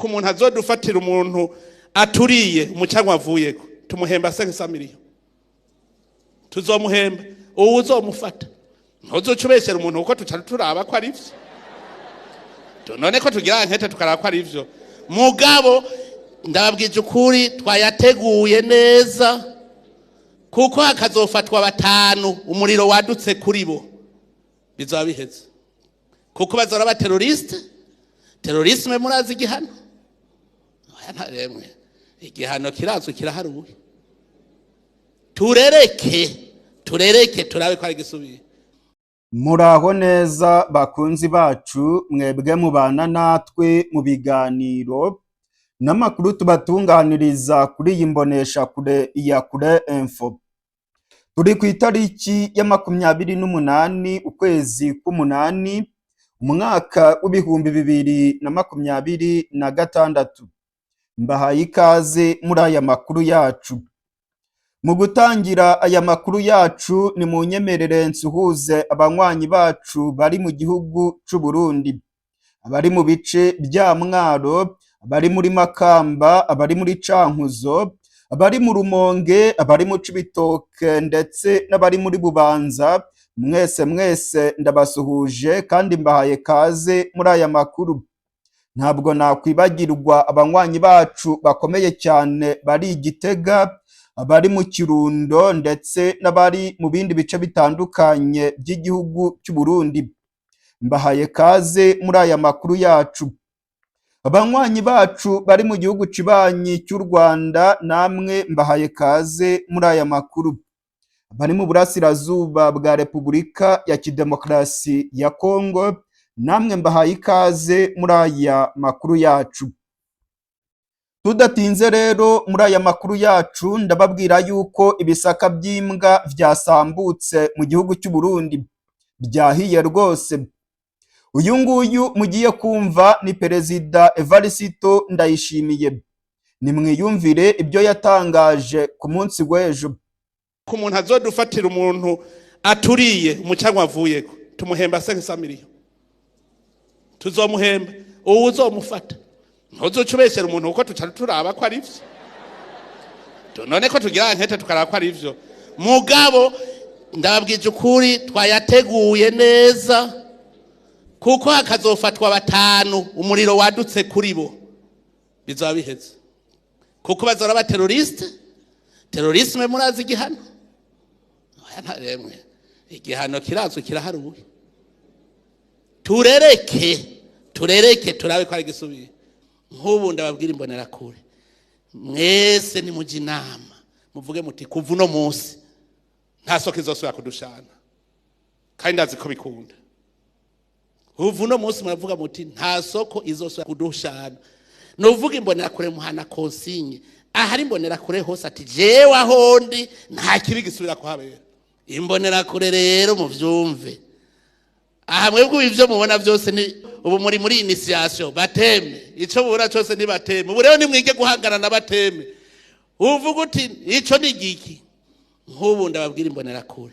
Ku muntu azodufatira umuntu aturiye umucanwa avuyeko, tumuhemba 500 millions. Tuzomuhemba uwo uzomufata. Ntuzoca ubeshyera umuntu, kuko tuca turaba ko ari vyo. None ko tugira enquête, tukaraba ko ari vyo. Mugabo ndababwije ukuri, twayateguye neza, kuko hakazofatwa batanu umuriro wadutse kuri bo, bizaba biheze, kuko bazora ba terroriste. Terrorisme, murazi igihano. Oya, ntaremwe igihano kirazwi, kiraharuye. Turereke, turereke, turabe ko ari gisubiye. Muraho neza bakunzi bacu, mwebwe mubana natwe mu biganiro n'amakuru tubatunganiriza kuri iyi mboneshakure ya Kure Info. Turi ku itariki ya 28 ukwezi k'umunani, umwaka w'2026. Mbahaye ikaze muri aya makuru yacu. Mu gutangira aya makuru yacu, ni mu nyemerere nsuhuze abanywanyi bacu bari mu gihugu c'u Burundi, abari mu bice bya Mwaro, abari muri Makamba, abari muri Cankuzo, abari mu Rumonge, abari mu Cibitoke ndetse n'abari muri Bubanza. Mwese mwese ndabasuhuje kandi mbahaye kaze muri aya makuru. Ntabwo nakwibagirwa abanywanyi bacu bakomeye cyane bari i Gitega, abari mu Kirundo ndetse n'abari mu bindi bice bitandukanye by'igihugu cy'u Burundi. Mbahaye kaze muri aya makuru yacu. Abanywanyi bacu bari mu gihugu kibanyi cy'u Rwanda, namwe mbahaye kaze muri aya makuru. Bari mu burasirazuba bwa Repubulika ya Kidemokarasi ya Kongo, namwe mbahaye ikaze muri aya makuru yacu. Tudatinze rero muri aya makuru yacu, ndababwira yuko ibisaka by'imbwa vyasambutse mu gihugu cy'u Burundi, byahiye rwose. Uyu nguyu mugiye kumva ni Perezida Evariste Ndayishimiye. Nimwiyumvire ibyo yatangaje ku munsi w'ejo. Ku muntu azodufatira umuntu aturiye umucanwa avuyeko, tumuhemba 500 millions. Tuzomuhemba uwo uzomufata. Ntuzoca ubeshyera umuntu, kuko tuca turaba ko ari vyo. None ko tugira enquête, tukaraba ko ari vyo. Mugabo ndababwije ukuri, twayateguye neza, kuko hakazofatwa batanu umuriro wadutse kuri bo, bizaba biheze, kuko bazora ba terroriste. Terrorisme, murazi igihano. Oya, ntaremwe igihano kirazwi, kiraharuye. Turereke, turereke, turabe ko ari gisubiye. Nk'ubu ndababwira imbonerakure, mwese nimujye inama, muvuge muti: "Kuva uno munsi nta soko izosubira kudushana." Kandi ndazi ko bikunda. Kuva uno munsi muravuga muti: "Nta soko izosubira kudushana." Nuvuga imbonerakure, muhana consigne ahari imbonerakure hose, ati: "Jewe ahondi nta kibi gisubira kuhabera." Imbonerakure rero muvyumve aha, mwebwe ivyo mubona byose ni ubu muri initiation, baptême. Ico mubona cyose ni baptême. Ubu rero nimwige guhangana na baptême. Uvuga uti: "Ico ni giki?" Nk'ubu ndababwira imbonerakure,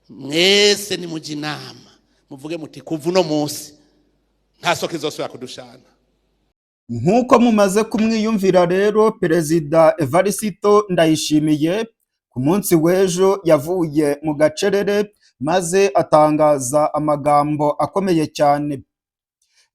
mwese nimujye inama, muvuge muti: "Kuva uno munsi nta soko izosubira kudushana." Nk'uko mumaze kumwiyumvira rero, Perezida Evariste Ndayishimiye ku munsi w'ejo yavuye mu gacerere maze atangaza amagambo akomeye cyane.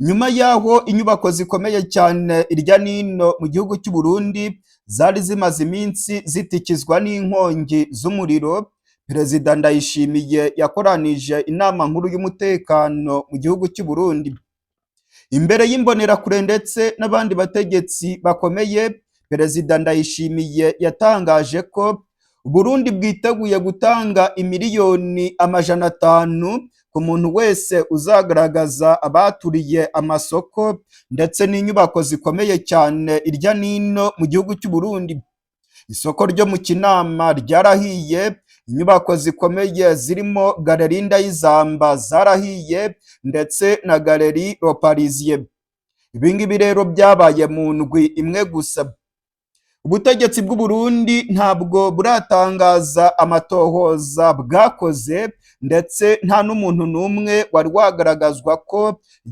Nyuma y'aho inyubako zikomeye cyane irya nino mu gihugu cy'u Burundi zari zimaze iminsi zitikizwa n'inkongi z'umuriro, Perezida Ndayishimiye yakoranije inama nkuru y'umutekano mu gihugu cy'u Burundi. Imbere y'imbonerakure ndetse n'abandi bategetsi bakomeye, Perezida Ndayishimiye yatangaje ko Burundi bwiteguye gutanga imiliyoni 500 ku muntu wese uzagaragaza abaturiye amasoko ndetse n'inyubako zikomeye cyane irya nino mu gihugu cy'u Burundi. Isoko ryo mu Kinama ryarahiye, inyubako zikomeye zirimo Galerie Ndayizamba zarahiye ndetse na Galerie Le Parisien. Ibi ngibi rero byabaye mu ndwi imwe gusa. Ubutegetsi bw'u Burundi ntabwo buratangaza amatohoza bwakoze, ndetse nta n'umuntu n'umwe wari wagaragazwa ko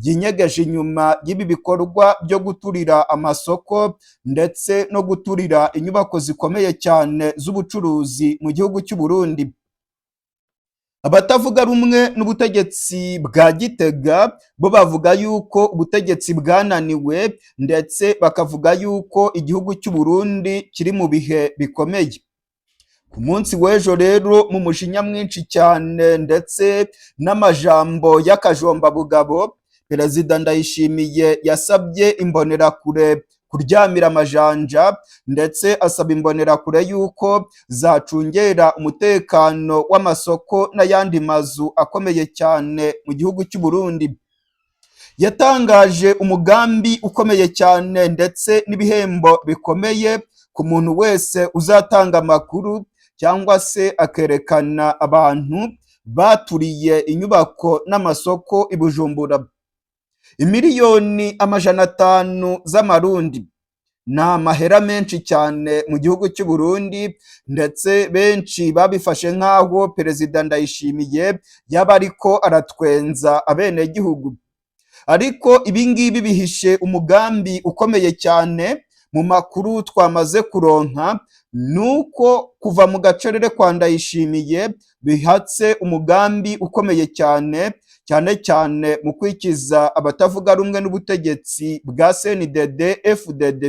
yinyegeje inyuma y'ibi bikorwa byo guturira amasoko ndetse no guturira inyubako zikomeye cyane z'ubucuruzi mu gihugu cy'u Burundi. Abatavuga rumwe n'ubutegetsi bwa Gitega bo bavuga yuko ubutegetsi bwananiwe, ndetse bakavuga yuko igihugu cy'u Burundi kiri mu bihe bikomeye. Ku munsi w'ejo rero, mu mujinya mwinshi cyane ndetse n'amajambo y'akajombabugabo, Perezida Ndayishimiye yasabye Imbonerakure kuryamira amajanja, ndetse asaba Imbonerakure yuko zacungera umutekano w'amasoko n'ayandi mazu akomeye cyane mu gihugu cy'u Burundi. Yatangaje umugambi ukomeye cyane ndetse n'ibihembo bikomeye ku muntu wese uzatanga amakuru cyangwa se akerekana abantu baturiye inyubako n'amasoko i Bujumbura. 500 miliyoni z'amarundi ni amahera menshi cyane mu gihugu cy'u Burundi, ndetse benshi babifashe nk'aho Perezida Ndayishimiye yaba ariko aratwenza abenegihugu. Ariko ibi ngibi bihishe umugambi ukomeye cyane. Mu makuru twamaze kuronka nuko kuva mu gacerere kwa Ndayishimiye bihatse umugambi ukomeye cyane, cyane cyane mu kwikiza abatavuga rumwe n'ubutegetsi bwa CNDD FDD.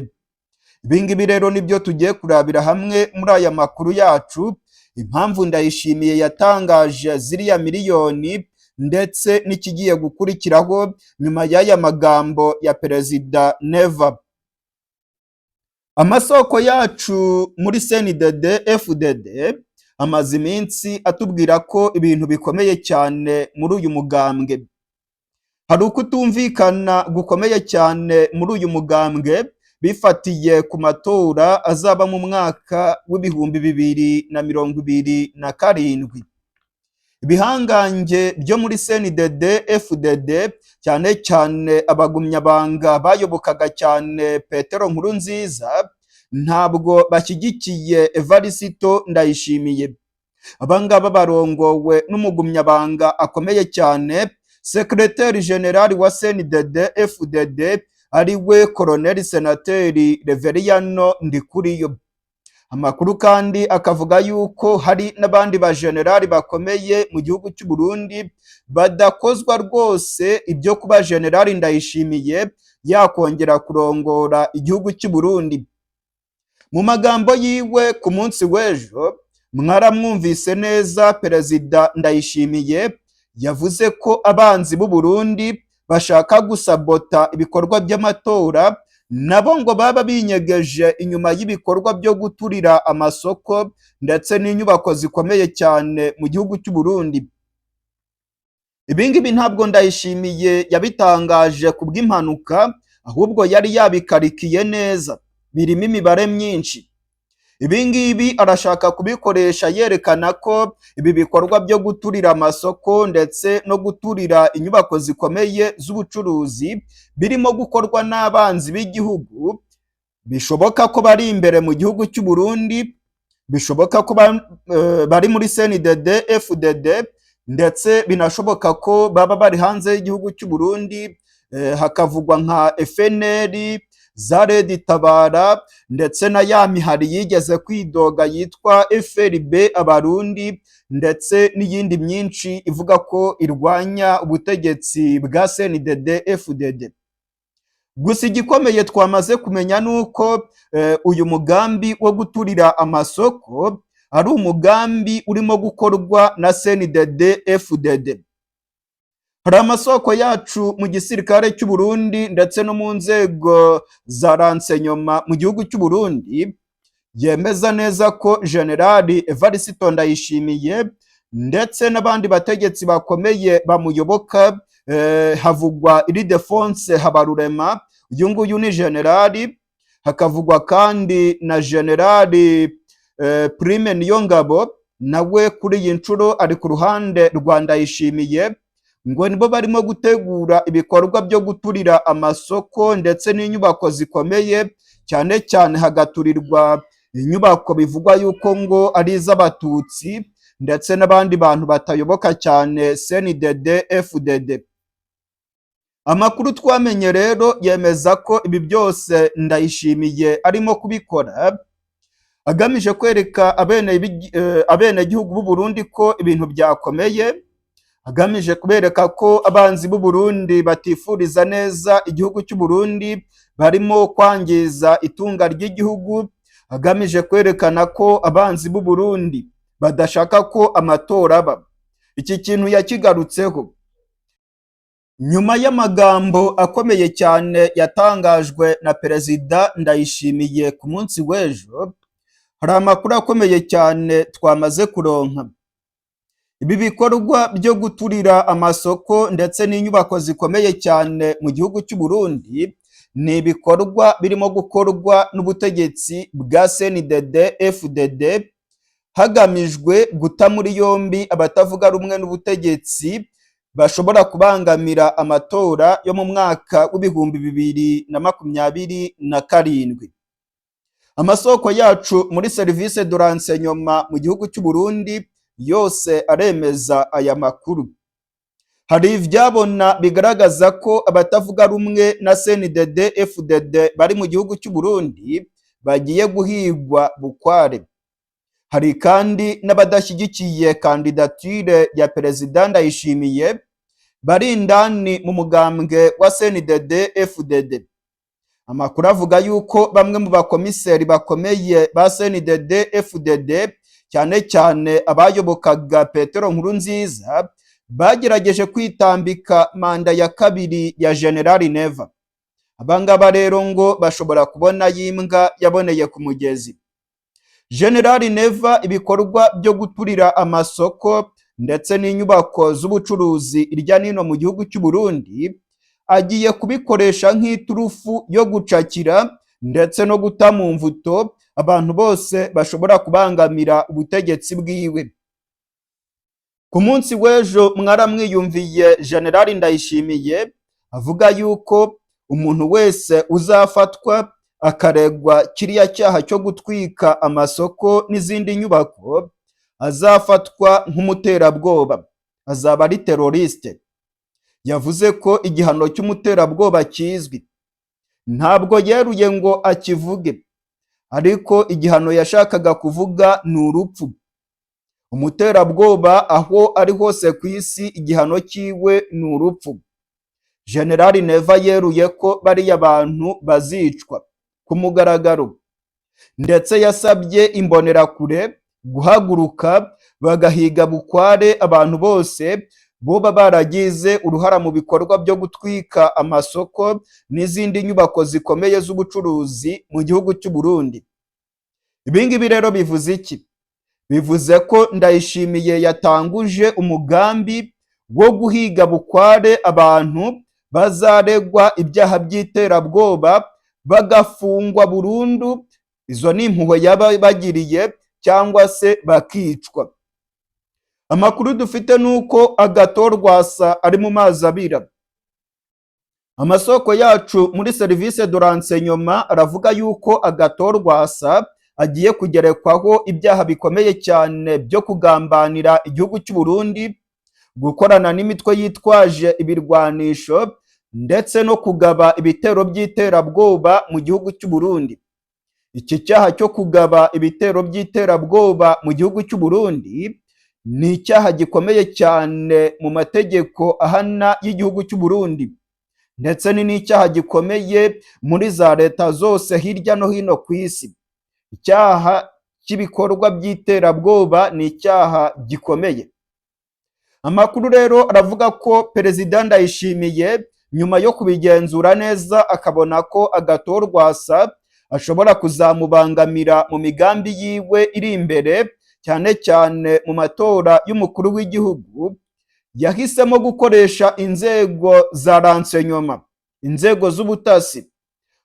Ibingibi rero nibyo tugiye kurabira hamwe muri aya makuru yacu: impamvu Ndayishimiye yatangaje ziriya miliyoni ndetse n'ikigiye gukurikiraho nyuma y'aya magambo ya Perezida Neva. Amasoko yacu muri CNDD FDD amaze iminsi atubwira ko ibintu bikomeye cyane muri uyu mugambwe. Hari ukutumvikana gukomeye cyane muri uyu mugambwe bifatiye ku matora azaba mu mwaka w'2027. Ibihangange byo muri CNDD FDD, cyane cyane abagumyabanga bayobokaga cyane Petero Nkurunziza, ntabwo bashyigikiye Evarisito Ndayishimiye. Abangaba barongowe n'umugumyabanga akomeye cyane, Secrétaire Général wa CNDD FDD, ari we Colonel Senateri Reveriyano Ndikuriyo. Amakuru kandi akavuga yuko hari n'abandi bajenerali bakomeye mu gihugu cy'u Burundi badakozwa rwose ibyo kuba Generali Ndayishimiye yakongera kurongora igihugu cy'u Burundi. Mu magambo yiwe ku munsi w'ejo, mwaramwumvise neza, Perezida Ndayishimiye yavuze ko abanzi b'u Burundi bashaka gusabota ibikorwa by'amatora nabo ngo baba binyegeje inyuma y'ibikorwa byo guturira amasoko ndetse n'inyubako zikomeye cyane mu gihugu cy'u Burundi. Ibingibi ntabwo Ndayishimiye yabitangaje ku bw'impanuka, ahubwo yari yabikarikiye neza, birimo imibare myinshi. Ibingibi arashaka kubikoresha yerekana ko ibi bikorwa byo guturira amasoko ndetse no guturira inyubako zikomeye z'ubucuruzi birimo gukorwa n'abanzi b'igihugu. Bishoboka ko bari imbere mu gihugu cy'u Burundi, bishoboka ko bari muri CNDD FDD, ndetse binashoboka ko baba bari hanze y'igihugu cy'u Burundi, hakavugwa nka FNL za Red Tabara ndetse na ya mihari yigeze kwidoga yitwa FRB Abarundi, ndetse n'iyindi myinshi ivuga ko irwanya ubutegetsi bwa CNDD FDD. Gusa igikomeye twamaze kumenya ni uko uyu mugambi wo guturira amasoko ari umugambi urimo gukorwa na CNDD FDD. Hari amasoko yacu mu gisirikare cy'u Burundi ndetse no mu nzego za renseignement mu gihugu cy'u Burundi yemeza neza ko Generali Evariste Ndayishimiye ndetse n'abandi bategetsi bakomeye bamuyoboka, havugwa Ildefonse Habarurema, uyu nguyu ni generali, hakavugwa kandi na Generali Prime Niyongabo, nawe kuri iyi nshuro ari ku ruhande rwa Ndayishimiye, ngo nibo barimo gutegura ibikorwa byo guturira amasoko ndetse n'inyubako zikomeye cyane cyane mu gisagara ca Bujumbura. Cyane cyane hagaturirwa inyubako bivugwa yuko ngo ari iz'Abatutsi ndetse n'abandi bantu batayoboka cyane CNDD FDD. Amakuru twamenye rero yemeza ko ibi byose Ndayishimiye arimo kubikora agamije kwereka abenegihugu b'u Burundi ko ibintu byakomeye, agamije kubereka ko abanzi b'u Burundi batifuriza neza igihugu cy'u Burundi, barimo kwangiza itunga ry'igihugu, agamije kwerekana ko abanzi b'u Burundi badashaka ko amatora aba. Iki kintu yakigarutseho nyuma y'amagambo akomeye cyane yatangajwe na Perezida Ndayishimiye ku munsi w'ejo. Hari amakuru akomeye cyane twamaze kuronka. Ibi bikorwa byo guturira amasoko ndetse n'inyubako zikomeye cyane mu gihugu cy'u Burundi ni ibikorwa birimo gukorwa n'ubutegetsi bwa CNDD FDD, hagamijwe guta muri yombi abatavuga rumwe n'ubutegetsi bashobora kubangamira amatora yo mu mwaka w'2027. Amasoko yacu muri service de renseignement mu gihugu cy'u Burundi yose aremeza aya makuru. Hari ivyabona bigaragaza ko abatavuga rumwe na CNDD FDD bari mu gihugu cy'u Burundi bagiye guhigwa bukware. Hari kandi n'abadashyigikiye kandidatire ya Perezida Ndayishimiye bari indani mu mugambwe wa CNDD FDD. Amakuru avuga yuko bamwe mu bakomiseri bakomeye ba CNDD FDD, cyane cyane abayobokaga Petero Nkurunziza, bagerageje kwitambika manda ya kabiri ya General Neva. Abangaba rero ngo bashobora kubona y'imbwa yaboneye ku mugezi. General Neva, ibikorwa byo guturira amasoko ndetse n'inyubako z'ubucuruzi irya nino mu gihugu cy'u Burundi agiye kubikoresha nk'iturufu yo gucakira ndetse no guta mu mvuto abantu bose bashobora kubangamira ubutegetsi bwiwe. Ku munsi w'ejo mwaramwiyumviye General Ndayishimiye avuga yuko umuntu wese uzafatwa akaregwa kiriya cyaha cyo gutwika amasoko n'izindi nyubako azafatwa nk'umuterabwoba, azaba ari terroriste. Yavuze ko igihano cy'umuterabwoba kizwi. Ntabwo yeruye ngo akivuge, ariko igihano yashakaga kuvuga ni urupfu. Umuterabwoba aho ari hose ku isi, igihano cyiwe ni urupfu. General Neva yeruye ko bariya bantu bazicwa ku mugaragaro, ndetse yasabye Imbonerakure guhaguruka bagahiga bukware abantu bose boba baragize uruhara mu bikorwa byo gutwika amasoko n'izindi nyubako zikomeye z'ubucuruzi mu gihugu cy'u Burundi. Ibi ngibi rero bivuze iki? Bivuze ko Ndayishimiye yatanguje umugambi wo guhiga bukware abantu bazaregwa ibyaha by'iterabwoba, bagafungwa burundu. Izo ni impuhwe yaba bagiriye, cyangwa se bakicwa. Amakuru dufite ni uko Agathon Rwasa ari mu mazi abira. Amasoko yacu muri service de renseignement aravuga yuko Agathon Rwasa agiye kugerekwaho ibyaha bikomeye cyane byo kugambanira igihugu cy'u Burundi, gukorana n'imitwe yitwaje ibirwanisho ndetse no kugaba ibitero by'iterabwoba mu gihugu cy'u Burundi. Iki cyaha cyo kugaba ibitero by'iterabwoba mu gihugu cy'u Burundi ni icyaha gikomeye cyane mu mategeko ahana y'igihugu cy'u Burundi, ndetse ni n'icyaha gikomeye muri za leta zose hirya no hino ku isi. Icyaha cy'ibikorwa by'iterabwoba ni icyaha gikomeye. Amakuru rero aravuga ko Perezida Ndayishimiye, nyuma yo kubigenzura neza akabona ko Agathon Rwasa ashobora kuzamubangamira mu migambi yiwe iri imbere, cyane cyane mu matora y'umukuru w'igihugu, yahisemo gukoresha inzego za renseignement, inzego z'ubutasi,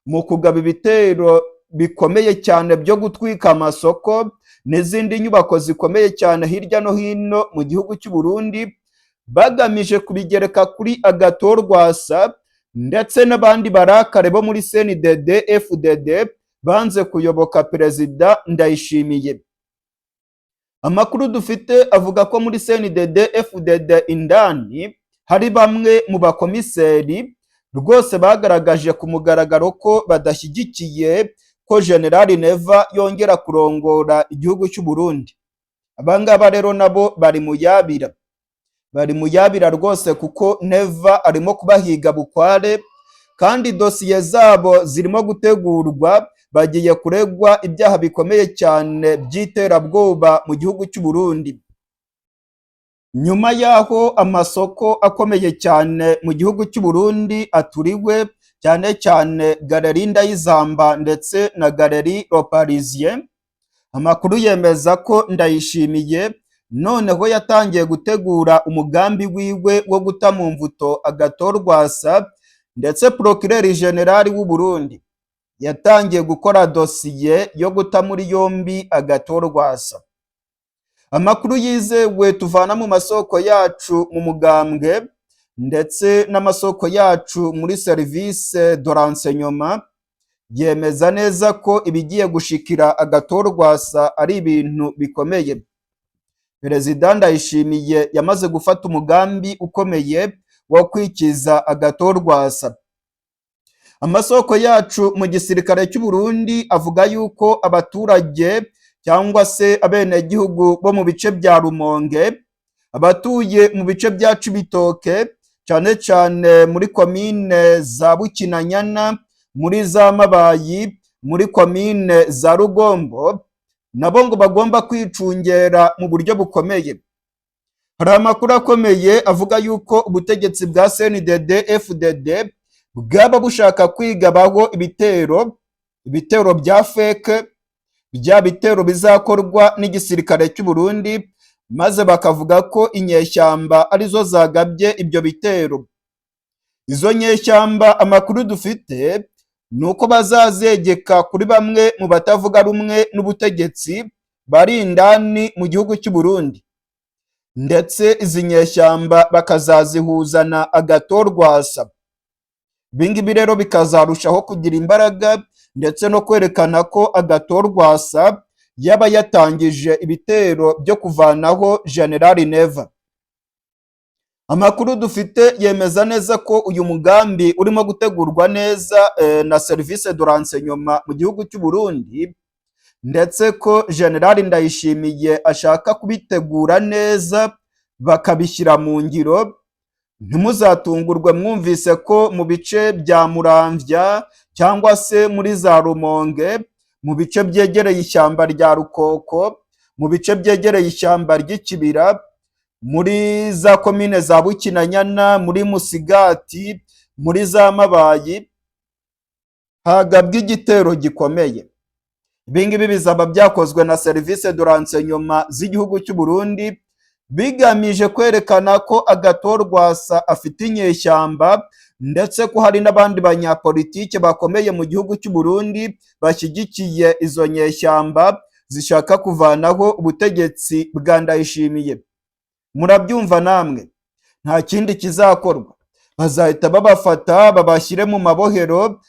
mu kugaba ibitero bikomeye cyane byo gutwika amasoko n'izindi nyubako zikomeye cyane hirya no hino mu gihugu cy'u Burundi, bagamije kubigereka kuri Agathon Rwasa ndetse n'abandi barakare bo muri CNDD FDD bashobora kubangamira ubutegetsi bwa Perezida Ndayishimiye. Banze kuyoboka Perezida Ndayishimiye. Amakuru dufite avuga ko muri CNDD FDD indani hari bamwe mu bakomiseri rwose bagaragaje ku mugaragaro ko badashyigikiye ko General Neva yongera kurongora igihugu cy'u Burundi. Abangaba rero nabo bari mu yabira, bari mu yabira rwose, kuko Neva arimo kubahiga bukware, kandi dosiye zabo zirimo gutegurwa. Bagiye kuregwa ibyaha bikomeye cyane by'iterabwoba mu gihugu cy'u Burundi. Nyuma y'aho amasoko akomeye cyane mu gihugu cy'u Burundi aturiwe, cyane cyane Galerie Ndayizamba ndetse na Galerie Le Parisien, amakuru yemeza ko Ndayishimiye noneho yatangiye gutegura umugambi wiwe wo guta mu mvuto Agathon Rwasa, ndetse Procureur Général w'u Burundi yatangiye gukora dosiye yo guta muri yombi Agathon Rwasa. Amakuru yizewe tuvana mu masoko yacu mu mugambwe ndetse n'amasoko yacu muri service de renseignement yemeza neza ko ibigiye gushikira Agathon Rwasa ari ibintu bikomeye. Perezida Ndayishimiye yamaze gufata umugambi ukomeye wo kwikiza Agathon Rwasa. Amasoko yacu mu gisirikare cy'u Burundi avuga yuko abaturage cyangwa se abenegihugu bo mu bice bya Rumonge, abatuye mu bice bya Cibitoke, cyane cyane muri komine za Bukinanyana, muri za Mabayi, muri komine za Rugombo, nabo ngo bagomba kwicungera mu buryo bukomeye. Hari amakuru akomeye avuga yuko ubutegetsi bwa CNDD FDD bwaba bushaka kwigabaho ibitero, ibitero bya fake, bya bitero bizakorwa n'igisirikare cy'u Burundi, maze bakavuga ko inyeshyamba arizo zagabye ibyo bitero. Izo nyeshyamba, amakuru dufite ni uko bazazegeka kuri bamwe mu batavuga rumwe n'ubutegetsi bari indani mu gihugu cy'u Burundi, ndetse izi nyeshyamba bakazazihuza na Agathon Rwasa. Ibi ngibi rero bikazarushaho kugira imbaraga ndetse no kwerekana ko Agathon Rwasa yaba yatangije ibitero byo kuvanaho General Neva. Amakuru dufite yemeza neza ko uyu mugambi urimo gutegurwa neza na service de renseignement mu gihugu cy'u Burundi, ndetse ko General Ndayishimiye ashaka kubitegura neza bakabishyira mu ngiro. Ntimuzatungurwe mwumvise ko mu bice bya Muramvya cyangwa se muri za Rumonge, mu bice byegereye ishyamba rya Rukoko, mu bice byegereye ishyamba ry'Ikibira, muri za komine za Bukinanyana, muri Musigati, muri za Mabayi, hagabwe igitero gikomeye. Ibi ngibi bizaba byakozwe na service de renseignement z'igihugu cy'u Burundi, bigamije kwerekana ko Agathon Rwasa afite inyeshyamba, ndetse ko hari n'abandi banyapolitike bakomeye mu gihugu cy'u Burundi bashyigikiye izo nyeshyamba zishaka kuvanaho ubutegetsi bwa Ndayishimiye. Murabyumva namwe, nta kindi kizakorwa, bazahita babafata babashyire mu mabohero,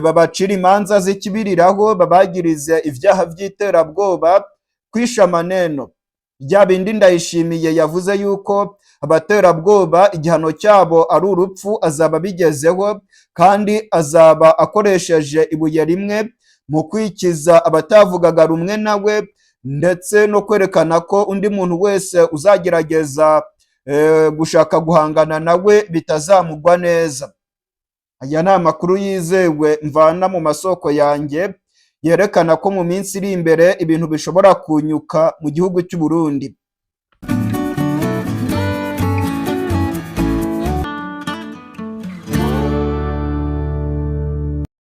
babacire imanza z'ikibiriraho, babagirize ibyaha by'iterabwoba, kwisha maneno. Bya bindi Ndayishimiye yavuze yuko abaterabwoba igihano cyabo ari urupfu, azaba abigezeho, kandi azaba akoresheje ibuye rimwe mu kwikiza abatavugaga rumwe nawe, ndetse no kwerekana ko undi muntu wese uzagerageza gushaka guhangana nawe bitazamugwa neza. Aya ni amakuru yizewe mvana mu masoko yanjye, yerekana ko mu minsi iri imbere ibintu bishobora kunyuka mu gihugu cy'u Burundi.